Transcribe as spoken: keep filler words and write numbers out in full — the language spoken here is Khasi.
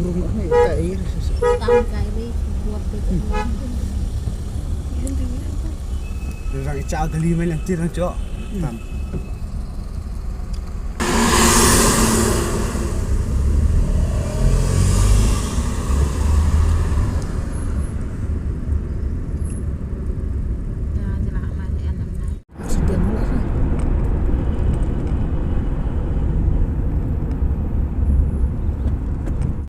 Rung ne ta ir. Tam kai ri buat tu. Rang cha gali mai lang tir rang cho. Tam.